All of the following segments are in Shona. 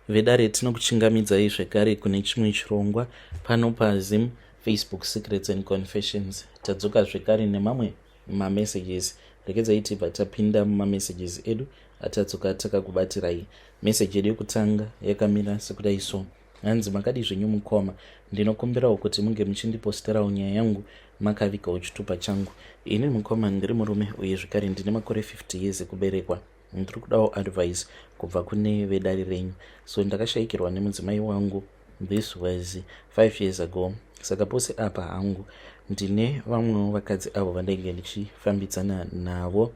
Vedare, tinokuchingamidzai zvekare kune chimwe chirongwa pano paZim Facebook Secrets and Confessions. Tadzoka zvekare nemamwe mamessages. Regedzai tibva tapinda mumamessages edu atadzoka takakubatirai. Meseji yedu yekutanga yakamira sekudai so. Hanzi, "Makadi zvenyu mukoma? Ndinokumbirawo kuti munge muchindiposterawo nyaya yangu makavigawo chitupa changu. Ini mukoma ndiri murume uye zvekare ndine makore 50 years ekuberekwa. Ndiri kudawo advice kubva kune vedare renyu. So ndakashayikirwa nemudzimai wangu, this was 5 years ago. Saka pose apa hangu ndine vamwewo vakadzi avo vandainge ndichifambidzana navo.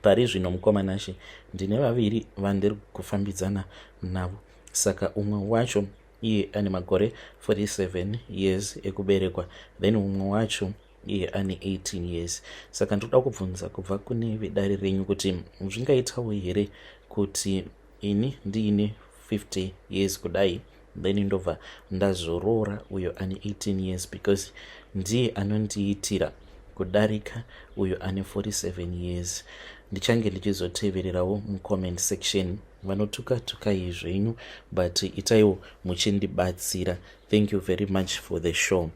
Pari zvino mukoma Nashe, ndine vaviri vandiri kufambidzana navo. Saka umwe wacho iye ane makore 47 years ekuberekwa, then umwe wacho iye ane 18 years. Saka ndinoda kubvunza kubva kune vedare renyu kuti zvingaitawo here kuti ini ndiine 50 years kudai, then ndobva ndazoroora uyo ane 18 years, because ndiye anondiitira kudarika uyo ane 47 years. Ndichange ndichizotevererawo mucomment section. Vanotuka tukai zvenyu, but itaiwo muchindibatsira. Thank you very much for the show."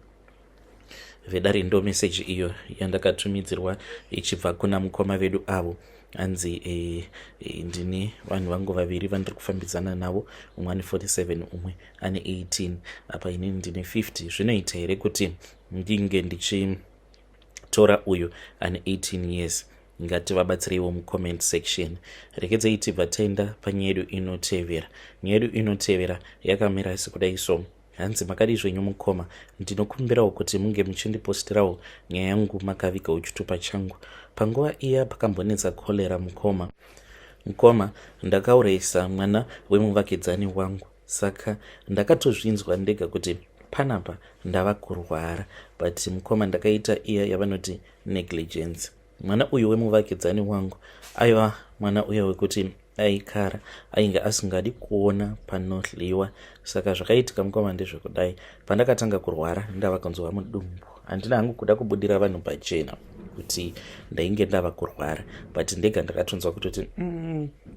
Vedare, ndo meseji iyo yandakatumidzirwa ichibva kuna mukoma vedu avo. Hanzi ndine vanhu vangu vaviri vandiri kufambidzana navo, umwe ane 47, umwe ane 18. Apa inini ndine 50. Zvinoita here kuti ndinge ndichitora uyu ane 18 years? Ngativabatsireiwo mucomment section. Rekedzai tibva taenda panyaya yedu inotevera. Nyaya yedu inotevera yakamira sekudai so. Hanzi, "Makadi zvenyu mukoma? Ndinokumbirawo kuti munge muchindipostirawo nyaya yangu makavigawo chitupa changu. Panguva iya pakambonetsa cholera mukoma, ndakaurayisa mwana wemuvakidzani wangu. Saka ndakatozvinzwa ndega kuti panapa ndava kurwara, but mukoma, ndakaita iya yavanoti negligence. Mwana uyu wemuvakidzani wangu aiva mwana uya wekuti aikara, ainge asingadi kuona panodliwa. Saka zvakaitika mukoma ndezvekudai: pandakatanga kurwara ndava kunzwa mudumbu, handina hangu kuda kubudira vanhu pachena kuti ndainge ndava kurwara, but ndega ndakatonzwa kutoti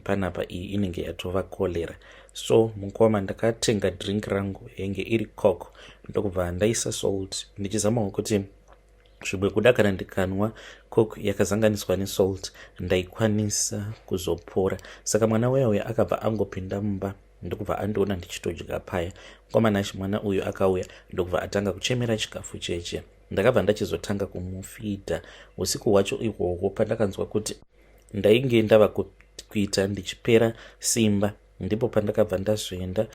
panapa iyi inenge yatova cholera. So mukoma, ndakatenga drink rangu yainge iri Coke, ndokubva ndaisa salt, ndichizamawo kuti zvimwe kuda kana ndikanwa Coke yakazanganiswa nesalt ndaikwanisa kuzopora. Saka mwana uya uya akabva angopinda mumba, ndokubva andiona ndichitodya paya. Mukoma Nashe, mwana uyu akauya ndokubva atanga kuchemera chikafu cheche. Ndakabva ndachizotanga kumufidha. Usiku hwacho ihwohwo, pandakanzwa kuti ndainge ndava kuita ndichipera simba, ndipo pandakabva ndazoenda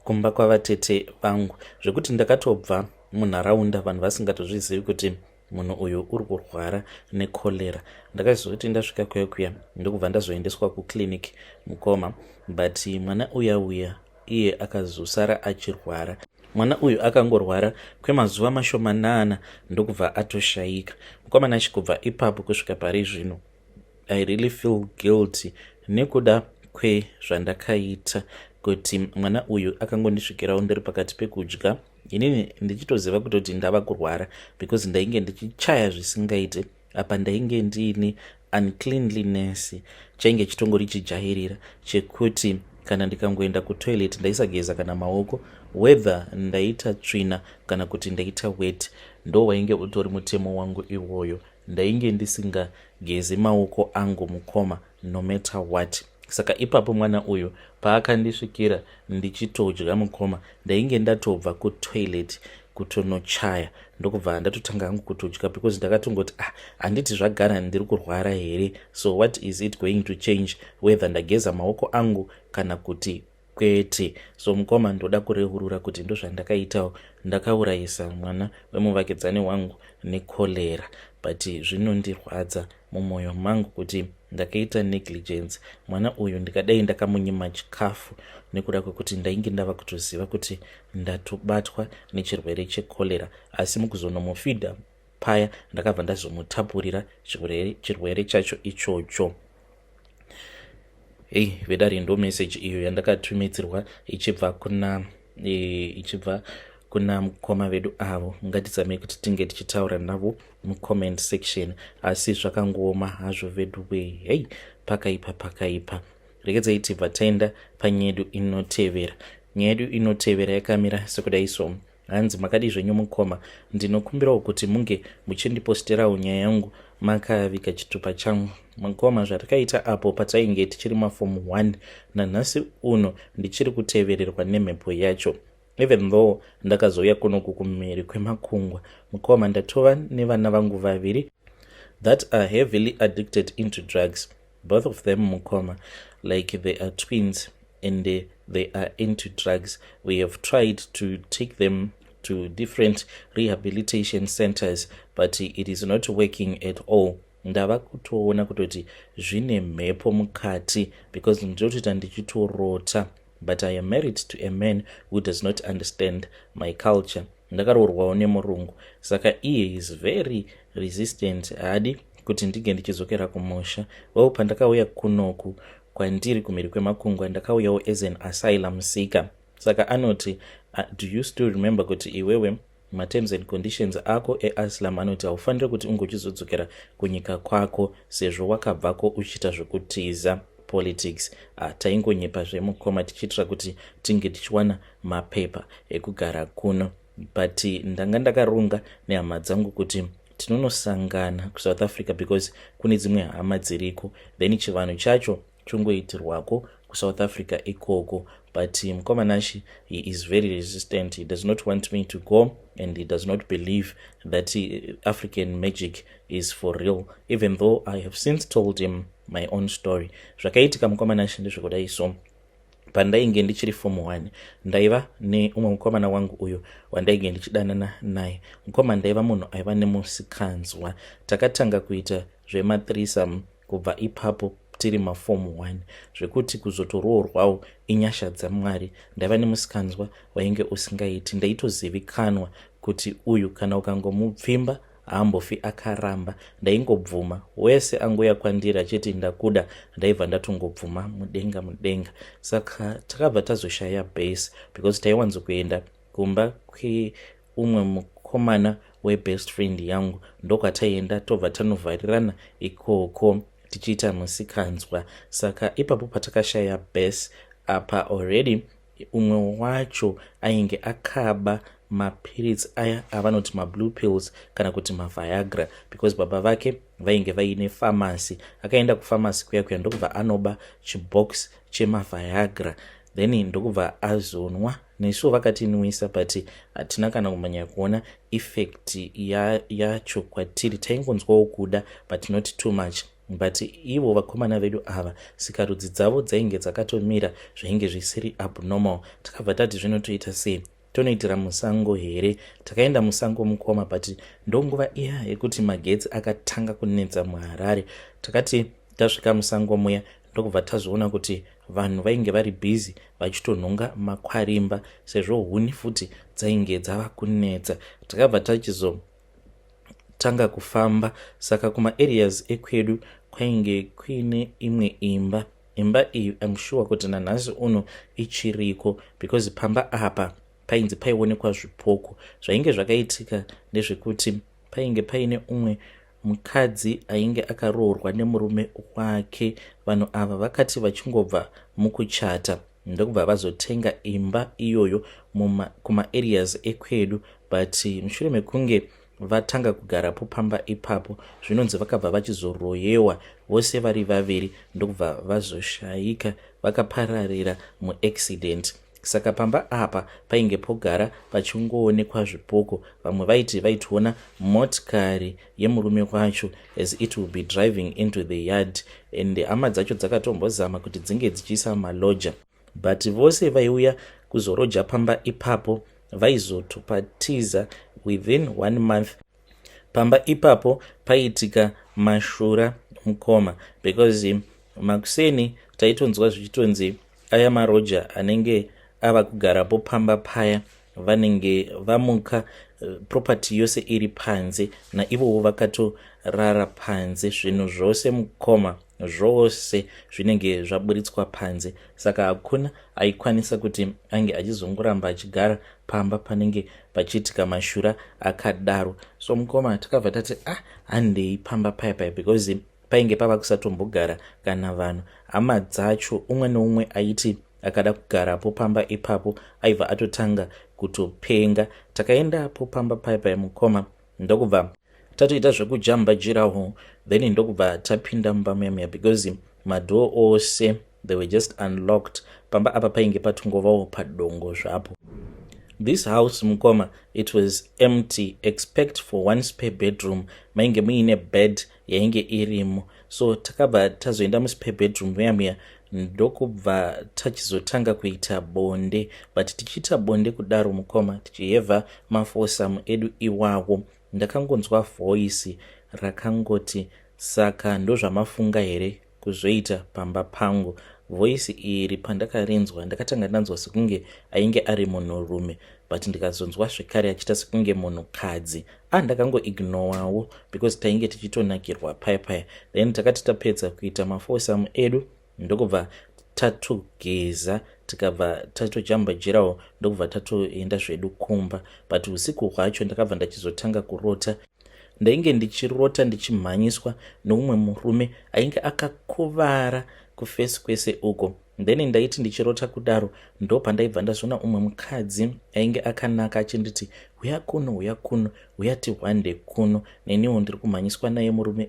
kumba kwavatete vangu, zvekuti ndakatobva munharaunda vanhu vasingatozvizivi kuti munhu uyu uri kurwara necholera. Ndakazoti ndasvika kuya kuya, ndokubva ndazoendeswa kuclinic mukoma, but mwana uya uya iye akazosara achirwara. Mwana uyu akangorwara kwemazuva mashomanana, ndokubva atoshayika. Mukoma Nashe, kubva ipapo kusvika pari zvino, I really feel guilty nekuda kwezvandakaita, kuti mwana uyu akangondisvikirawo ndiri pakati pekudya, inini ndichitoziva kutoti ndava kurwara, because ndainge ndichichaya zvisingaite. Apa ndainge ndiine uncleanliness, chainge chitongori chijairira chekuti kana ndikangoenda kutoilet ndaisageza kana maoko, whether ndaita tsvina kana kuti ndaita wet. Ndo wainge utori mutemo wangu iwoyo. Ndainge ndisingagezi maoko angu mukoma, no matter what. Saka ipapo mwana uyu paakandisvikira ndichitodya mukoma, ndainge ndatobva kutoilet kutonochaya, ndokubva ndatotanga hangu kutodya, because ndakatongoti, "Ah, handiti zvagara ndiri kurwara here? So what is it going to change whether ndageza maoko angu kana kuti kwete?" So mukoma, ndoda kureurura kuti ndozvandakaitawo. Ndakaurayisa mwana wemuvakidzani wangu necholera, but zvinondirwadza mumwoyo mangu kuti ndakaita negligence. Mwana uyu ndikadai ndakamunyima chikafu nekuda kwekuti ndainge ndava kutoziva kuti ndatobatwa nechirwere checholera, asi mukuzonomufidha paya ndakabva ndazomutapurira chirwere chacho ichocho." Hei vedare, ndo meseji iyo yandakatumidzirwa ichibva kuna mukoma vedu avo. Ngatizamei kuti tinge tichitaura navo mucomment section, asi zvakangooma hazvo vedu wei. Hei, pakaipa, pakaipa. Regedzai tibva taenda panyaya yedu inotevera. Nyaya yedu inotevera yakamira sekudai so. Hanzi, "Makadii zvenyu mukoma? Ndinokumbirawo kuti munge muchindiposterawo nyaya yangu makaviga chitupa changu. Mukoma, zvatakaita apo patainge tichiri maform 1, nanhasi uno ndichiri kutevererwa nemhepo yacho, even though ndakazouya kunoku kumhiri kwemakungwa. Mukoma, ndatova nevana vangu vaviri that are heavily addicted into drugs, both of them, mukoma. Like, they are twins and they are into drugs. We have tried to take them to different rehabilitation centers, but it is not working at all. Ndava kutoona kutoti zvine mhepo mukati because ndinotoita ndichitorota. But I am married to a man who does not understand my culture. Ndakaroorwawo nemurungu, saka iye is very resistant, haadi kuti ndinge ndichidzokera kumusha. Well, pandakauya kunoku kwandiri kumhiri kwemakungwa, ndakauyawo as an asylum seeker, saka anoti, 'Do you still remember kuti iwewe materms and conditions ako easylum anoti haufaniri kuti unge uchizodzokera kunyika kwako sezvo wakabvako uchiita zvekutiza politics?' Taingonyepa zvemukoma tichiitira kuti tinge tichiwana mapepa ekugara kuno, but ndanga ndakaronga nehama dzangu kuti tinonosangana kuSouth Africa because kune dzimwe hama dziriko, then chivanhu chacho chongoitirwako kuSouth Africa ikoko. But mukoma Nashi, he is very resistant. He does not want me to go and he does not believe that African magic is for real, even though I have since told him my own story. Zvakaitika, mukoma Nashi, ndezvekudai so. Pandainge ndichiri form 1, ndaiva neumwe mukomana wangu uyo wandainge ndichidanana naye. Mukoma, ndaiva munhu aiva nemusikanzwa. Takatanga kuita zvemathreesome kubva ipapo tiri maform 1, zvekuti kuzotoroorwawo inyasha dzaMwari. Ndaiva nemusikanzwa wainge usingaiti. Ndaitozivikanwa kuti uyu kana ukangomupfimba haambofi akaramba. Ndaingobvuma wese angoya kwandiri achiti ndakuda, ndaibva ndatongobvuma mudenga mudenga. Saka takabva tazoshaya base because taiwanzokuenda kumba kweumwe mukomana webest friend yangu. Ndokwataienda, tobva tanovharirana ikoko tichiita musikanzwa. Saka ipapo patakashaya base apa, already umwe wacho ainge akaba mapiritsi aya avanoti mablue pills kana kuti maViagra, because baba vake vainge vaine famasi. Akaenda kufamasi kuya kuya, ndokubva anoba chibox chemaViagra, then ndokubva azonwa. Nesuwo vakatinwisa, but hatina kana kumanya kuona effect yacho kwatiri. Taingonzwawo kuda, but not too much. But ivo vakomana vedu ava, sikarudzi dzavo dzainge dzakatomira, zvainge zvisiri abnormal. Takabva tati zvinotoita sei? Tonoitira musango here? Takaenda musango, mukoma, but ndonguva iya yekuti magetsi akatanga kunetsa muHarare. Takati tasvika musango muya, ndokubva tazoona kuti vanhu vainge vari busy vachitonhonga makwarimba, sezvo huni futi dzainge dzava kunetsa. Takabva tachizotanga kufamba. Saka kumaareas ekwedu kwainge kuine imwe imba. Imba iyi, I'm sure kuti nanhasi uno ichiriko, because pamba apa painzi paionekwa zvipoko. Zvainge zvakaitika ndezvekuti painge paine umwe mukadzi ainge akaroorwa nemurume wake. Vanhu ava vakati vachingobva mukuchata, ndokubva vazotenga imba iyoyo kumaareas ekwedu. But mushure mekunge vatanga kugarapo pamba ipapo, zvinonzi vakabva vachizoroyewa vose vari vaviri, ndokubva vazoshayika, vakapararira muaccident. Saka pamba apa painge pogara pachingoonekwa zvipoko. Vamwe vaiti vaitoona motikari yemurume wacho as it will be driving into the yard, and hama dzacho dzakatombozama kuti dzinge dzichiisa maloja, but vose vaiuya kuzoroja pamba ipapo vaizotopatiza within one month. Pamba ipapo paiitika mashura, mukoma, because makuseni taitonzwa zvichitonzi aya maroja anenge ava kugarapo pamba paya vanenge vamuka, property yose iri panze, naivowo vakatorara panze. Zvinhu zvose, mukoma, zvose zvinenge zvaburitswa panze. Saka hakuna aikwanisa kuti ange achizongoramba achigara pamba panenge pachiitika mashura akadaro. So mukoma, takabva tati, "Ah, handei pamba paya paya," because Painge pava kusatombogara kana vanhu. Hama dzacho umwe neumwe aiti akada kugarapo pamba ipapo aibva atotanga kutopenga. Takaendapo pamba paya paya mukoma, ndokubva tatoita zvekujamba jiraho, then ndokubva tapinda mumba muya muya because madoor ose, they were just unlocked. Pamba apa painge patongovawo padongo zvapo. This house, mukoma, it was empty except for one spare bedroom. Mainge muine bed yainge irimo, so takabva tazoenda muspare bedroom muya muya, ndokubva tachizotanga kuita bonde. But tichiita bonde kudaro, mukoma, tichihevha mafoursome edu iwawo, ndakangonzwa voice rakangoti, "Saka ndozvamafunga here kuzoita pamba pangu?" Voice iri pandakarinzwa, ndakatanga ndanzwa sekunge ainge ari munhurume, but ndikazonzwa zvekare achiita sekunge munhukadzi. A, ndakangoignorawo because tainge tichitonakirwa paya paya. Then takati tapedza kuita mafoursome edu, ndokubva tatogeza, tikabva tatojamba jirawo, ndokubva tatoenda zvedu kumba. But usiku hwacho ndakabva ndachizotanga kurota. Ndainge ndichirota ndichimhanyiswa neumwe murume ainge akakuvara kuface kwese uko. Then ndaiti ndichirota kudaro, ndo pandaibva ndazoona umwe mukadzi ainge akanaka achinditi, "Uya kuno, uya kuno, uya tihwande kuno." Neniwo ndiri kumhanyiswa naye murume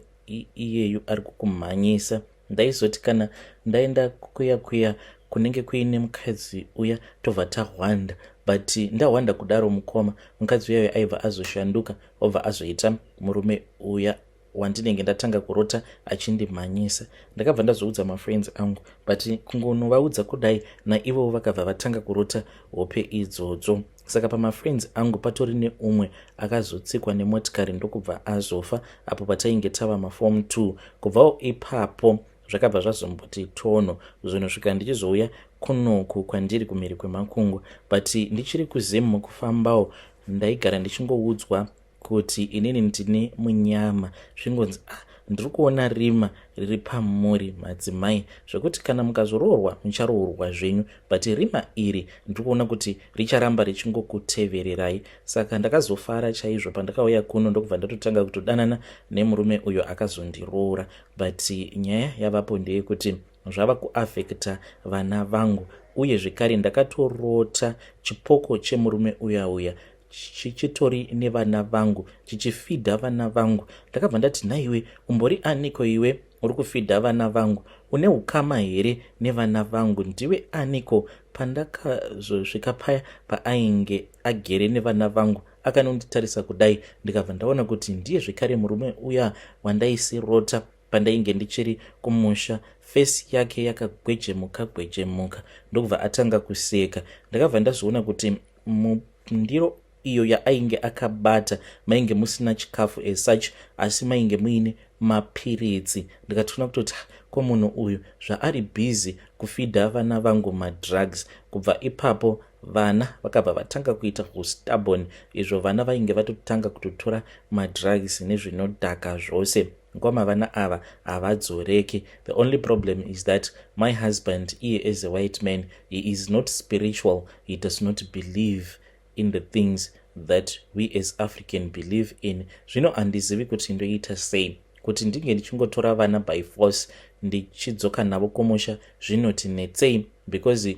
iyeyu ari kukumhanyisa. Ndaizoti kana ndaenda kuya kuya kunenge kuine mukadzi uya, tobva tahwanda. But ndahwanda kudaro, mukoma, mukadzi uyayo aibva azoshanduka, obva azoita murume uya wandinenge ndatanga kurota achindimhanyisa. Ndakabva ndazoudza mafriends angu, but kungonovaudza kudai, naivowo vakabva vatanga kurota hope idzodzo. Saka pamafriends angu patori neumwe akazotsikwa nemotikari, ndokubva azofa apo patainge tava maform 2. Kubvawo ipapo zvakabva zvazomboti tono, kuzonosvika ndichizouya kunoku kwandiri kumhiri kwemakungwa. But ndichiri kuZimu kufambawo, ndaigara ndichingoudzwa kuti inini ndine munyama. Zvingonzi, "Ah, ndiri kuona rima riri pamuri madzimai, zvekuti kana mukazoroorwa mucharoorwa zvenyu, but rima iri ndiri kuona kuti richaramba richingokutevererai." Saka ndakazofara chaizvo pandakauya kuno, ndokubva ndatotanga kutodanana nemurume uyo akazondiroora. But nyaya yavapo ndeyekuti zvava kuaffecta vana vangu. Uye zvekare ndakatorota chipoko chemurume uya uya chichitori nevana vangu, chichifeeda vana vangu. Ndakabva ndati, "Nhaiwe, umbori aniko iwe uri kufeeda vana vangu? Une ukama here nevana vangu? Ndiwe aniko?" Pandakazosvika paya paainge agere nevana vangu, akanonditarisa kudai, ndikabva ndaona kuti ndiye zvekare murume uya wandaisirota pandainge ndichiri kumusha. Face yake yakagwejemuka gwejemuka, ndokubva atanga kuseka. Ndakabva ndazviona kuti mundiro iyo yaainge akabata mainge musina chikafu as such, asi mainge muine mapiritsi. Ndikatoona kutoti, ko munhu uyu zvaari busy kufeeda vana vangu madrugs? Kubva ipapo vana vakabva vatanga kuita ustubborn, izvo vana vainge vatotanga kutotora madrugs nezvinodhaka zvose. Ngoma, vana ava havadzoreki. The only problem is that my husband, iye as a white man, he is not spiritual. He does not believe in the things that we as African believe in. Zvino handizivi kuti ndoita sei kuti ndinge ndichingotora vana by force ndichidzoka navo kumusha. Zvinoti netsei because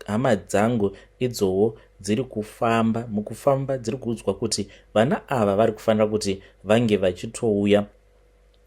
hama dzangu idzowo dziri kufamba, mukufamba dziri kuudzwa kuti vana ava vari kufanira kuti vange vachitouya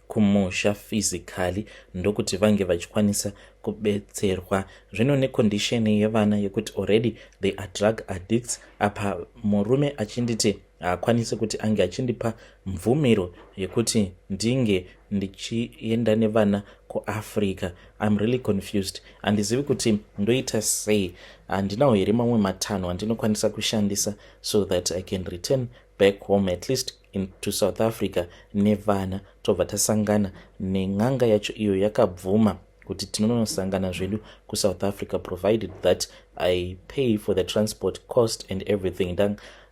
kumusha physically, ndokuti vange vachikwanisa kubetserwa. Zvino necondition yevana yekuti already they are drug addicts, apa murume achinditi haakwanisi kuti ange achindipa mvumiro yekuti ndinge ndichienda nevana kuAfrica, I'm really confused. Handizivi kuti ndoita sei. Handinawo here mamwe matanho andinokwanisa kushandisa so that I can return back home, at least to South Africa, nevana, tobva tasangana nen'anga yacho iyo yakabvuma kuti tinonosangana zvedu kuSouth Africa, provided that I pay for the transport cost and everything?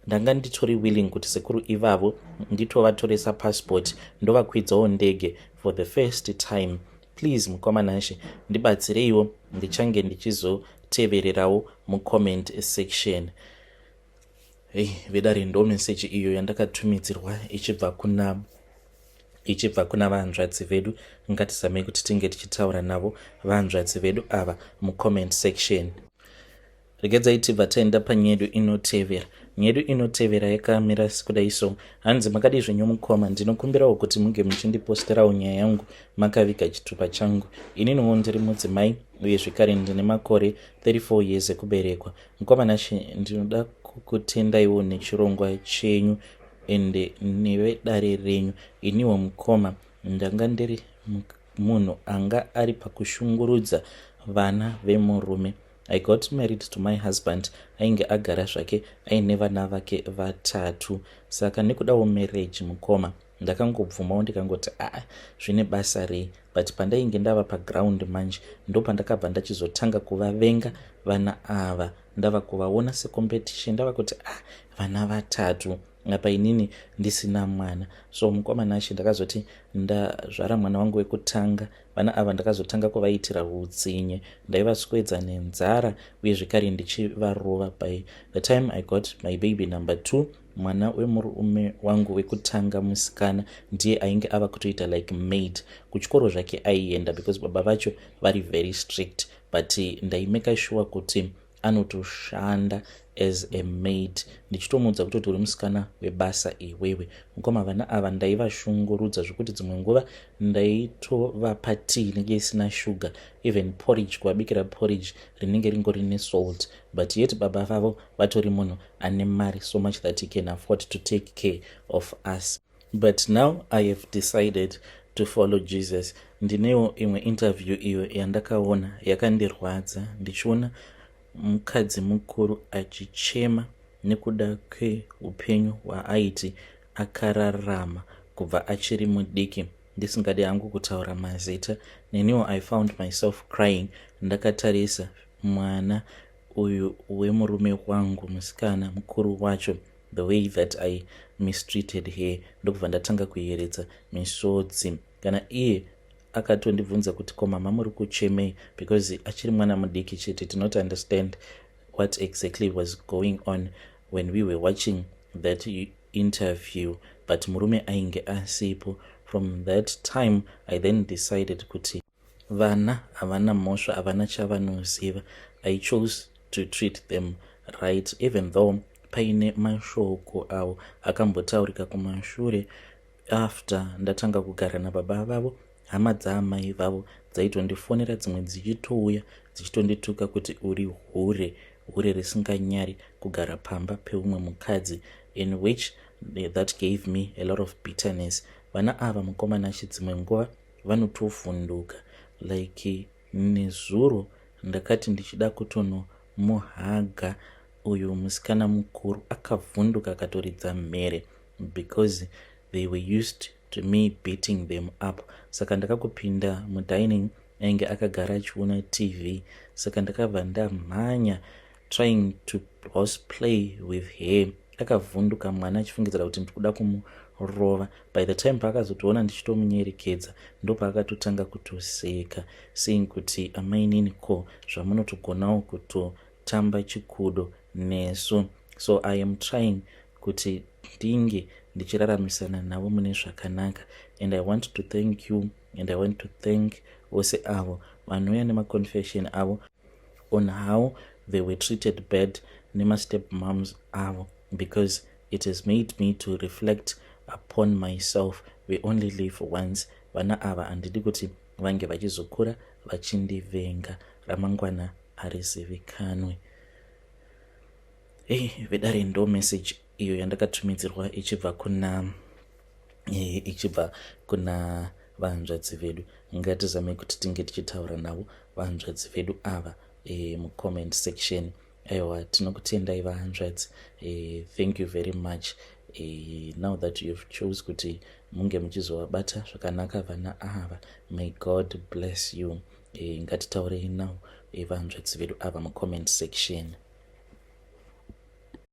Ndanga nditori willing kuti sekuru ivavo nditovatoresa passport, ndovakwidzawo ndege for the first time. Please, mukoma Nashe, ndibatsireiwo. Ndichange ndichizotevererawo mucomment section. Hei vedare, ndo meseji iyo yandakatumidzirwa ichibva kuna Ichibva kuna vahanzvadzi vedu. Ngatizamei kuti tinge tichitaura navo vahanzvadzi vedu ava mucomment section. Regedzai tibva taenda panyedu inotevera. Nyedu inotevera yakamira kudai so. Hanzi, "Makadii zvenyu mukoma? Ndinokumbirawo kuti munge muchindiposterawo nyaya yangu makaviga chitupa changu. Ininiwo ndiri mudzimai uye zvekare ndine makore 34 years ekuberekwa. Mukoma Nashe, ndinoda kukutendaiwo nechirongwa chenyu ende nevedare renyu. Iniwo mukoma, ndanga ndiri munhu anga ari pakushungurudza vana vemurume. I got married to my husband, ainge agara zvake aine vana vake vatatu. Saka nekudawo marriage, mukoma, ndakangobvumawo ndikangoti, 'Aa, zvine basa rei?' But pandainge ndava paground manje, ndo pandakabva ndachizotanga kuvavenga vana ava. Ndava kuvaona secompetition, ndava kuti, 'Ah, vana vatatu, apa inini ndisina mwana.' So mukoma Nashe, ndakazoti ndazvara mwana wangu wekutanga, vana ava ndakazotanga kuvaitira utsinye. Ndaivaswedza nenzara uye zvekare ndichivarova. By the time I got my baby number two, mwana wemurume wangu wekutanga musikana ndiye ainge ava kutoita like maid. Kuchikoro zvake aienda because baba vacho vari very strict, but ndaimeka sure kuti anotoshanda as a maid, ndichitomuudza kutoti, 'Uri musikana webasa iwewe.' Mukoma, vana ava ndaivashungurudza zvokuti dzimwe nguva ndaitovapa tii inenge isina shuga, even porridge, kuvabikira porridge rinenge ringori nesalt, but yet baba vavo vatori munhu ane mari so much that he can afford to take care of us. But now I have decided to follow Jesus. Ndinewo imwe interview iyo yandakaona yakandirwadza, ndichiona mukadzi mukuru achichema nekuda kweupenyu hwaaiti akararama kubva achiri mudiki. Ndisingadi hangu kutaura mazita, neniwo I found myself crying ndakatarisa mwana uyu wemurume wangu, musikana mukuru wacho, the way that I mistreated her, ndokubva ndatanga kuyeredza misodzi. Kana iye akatondibvunza kuti, 'Ko mama, muri kuchemei?' because achiri mwana mudiki chete, did not understand what exactly was going on when we were watching that interview, but murume ainge asipo. From that time I then decided kuti vana havana mhosva, havana chavanoziva. I chose to treat them right, even though paine mashoko avo akambotaurika kumashure. After ndatanga kugara nababa vavo, hama dzaamai vavo dzaitondifonera, dzimwe dzichitouya dzichitondituka kuti, 'Uri hure, hure risinganyari kugara pamba peumwe mukadzi,' in which that gave me a lot of bitterness. Vana ava, mukoma Nashe, dzimwe nguva vanotovhunduka. Like nezuro ndakati ndichida kutonomuhaga uyu musikana mukuru, akavhunduka akatoridza mhere because they were used to me beating them up. Saka ndakakupinda mudining, ainge akagara achiona TV, saka ndakabva ndamhanya trying to horse play with her. Akavhunduka mwana achifungidzira kuti ndikuda kumurova. By the time paakazotoona ndichitomunyerekedza, ndopaakatotanga kutoseka, saying kuti, 'Amainini, ko zvamunotogonawo kutotamba chikudo nesu?' So I am trying kuti ndinge ndichiraramisana navo mune zvakanaka, and I want to thank you and I want to thank vose avo vanouya nemaconfession avo on how they were treated bad nemastep moms avo, because it has made me to reflect upon myself. We only live once. Vana ava handidi kuti vange vachizokura vachindivenga. Ramangwana harizivikanwe." Ei vedare, ndo message iyo yandakatumidzirwa ichibva kuna vanzvadzi vedu. Ngatizamei kuti tinge tichitaura navo vanzvadzi vedu ava mucomment section. Aiwa, tinokutendai vahanzvadzi. Thank you very much. Now that you've chose kuti munge muchizovabata zvakanaka vana ava, may God bless you. Ngatitaurei now vanzvadzi vedu ava mucomment section.